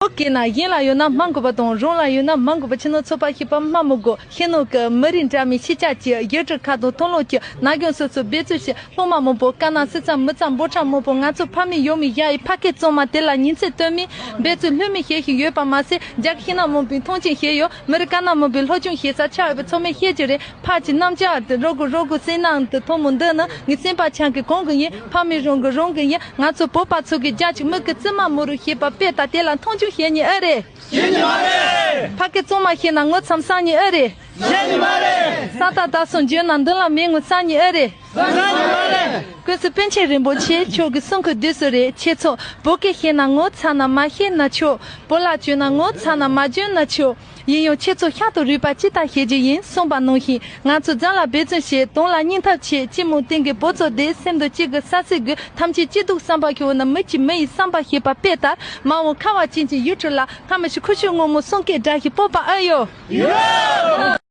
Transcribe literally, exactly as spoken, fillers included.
སྐད་ན་གཞན་ལ་ཡོད་ན་མ་འགོ་པ་དང་རང་ལ་ཡོད་ན་མ་འགོ་པ་ཕྱི་ནང་ཚོགས་པ་ཤེས་པ་སྨྲ་མི་དགོས། ཤེས་ནོ་གི་མི་རིགས་འདྲ་མིན་ཤེས་བྱ་གྱི་ཡུལ་གྲུ་ཁག་དང་མཐོང་ལོག་གྱི་ན་གཞོན་སོ་སོ་འབད་རྩོལ་བྱེད། སློབ་མ་མང་པོ་དཀའ་ན་སི་ཙམ་མི་ཙམ་འབོར་ཕྲག་མང་པོ་ང་ཚོ་ཕ་མེས་ཡུལ་མེས་བཞག་ཡི་ཕ་སྐད་གཙང་མ་དེ་ལ་ཉིན་མཚན་ལྟོས་མེད་འབད་རྩོལ་ལྷོད་མེད་བྱེད་བཞིན་ཡོད་པ་མ་ཟད། རྒྱ་གི་ཤིང་ནགས་མང་པོས་མཐོང་ཆེན་བྱས་ཡོད། མི་རིགས་དཀར་ནག་མང་པོས་སློབ་སྦྱོང་བྱེད་ས་ཆགས་ཡོད་པ་ཚང་མས་ཤེས་ཀྱི་རེད། ཕར་གྱི་རྣམ་གཞག་དེ་རོགས་གུ་རོགས་གུ་སེམས་ནང་དུ་ཐོན་མོ་འདི་ནི་ངའི་སེམས་པ་ཆང་གི་གོང་གི་ཡིན། ཕ་མེས་རང་གི་རང་གི་ཡིན། ང་ཚོ་བོད་པ་ཚོ་གི་རྒྱ་ཆེ་མི་གི་བཙུན་མ་མོ་རུ་ཤེས་པ་དཔེ་ལྟ་དེ་ལ་མཐོང་ཆུང་བྱེད་ཉེ་ཨེ་རེད། ཕ་སྐད་གཙང་མ་ཤེས་ན་ངོ་ཚ་མ་ཟ་ཉེ་ཨེ་རེད། ས་ད་ད་སོང་འཇོན་ན་མདུན་ལ་མེད་ངོ་ཚ་ཉེ་ཨེ་རེད། ཀུན་གསལ་པཎ་ཆེན་རིན་པོ་ཆེ་མཆོག་གི་གསུང་གི་བདུད་སུ་རེད། ཁྱེད་ཚོ་བོད་སྐད་ཤེས་ན་ངོ་ཚ་ན་མ་ཤེས་ན་ཆོག་བོད་ལྭ་གྱོན་ན་ངོ་ཚ་ན་མ་གྱོན་ན་ཆོག་ཡིན་ཡང་ཁྱེད་ཚོ་ཤ་དང་རུས་པ་ཅི་ལྟར་ཤེས་ཀྱི་ཡིན་གསུངས་པ་ནང་བཞིན། ང་ཚོ་རྫོང་ལ་འབད་བརྩོན་བྱེད། དོན་ལ་སྙིང་སྟོབས་ཆེ། སྤྱི་མོ་སྟེང་གི་བོད་ཚོ་དེ་སེམས་དང་གཅིག་གི་ས་སྲིད་དགོས། ཐམས་ཅད་སྐྱིད་སྡུག་བསམ་པ་ཁྱོད་ནི་མི་གཅིག་མི་ཡི་བསམ་པ་ཤེས་པ་དཔེ་ལྟར། མ་འོངས་ཁ་བ་ཅན་གྱི་ཡུལ་གྲུ་ལ་སྔ་མི་ཞིག་ཁུ་ཆུ་སྔོན་མོ་གསུང་སྐད་སྒྲ་ཞིག་སྤོབས་པ་ཨེ་ཡོད།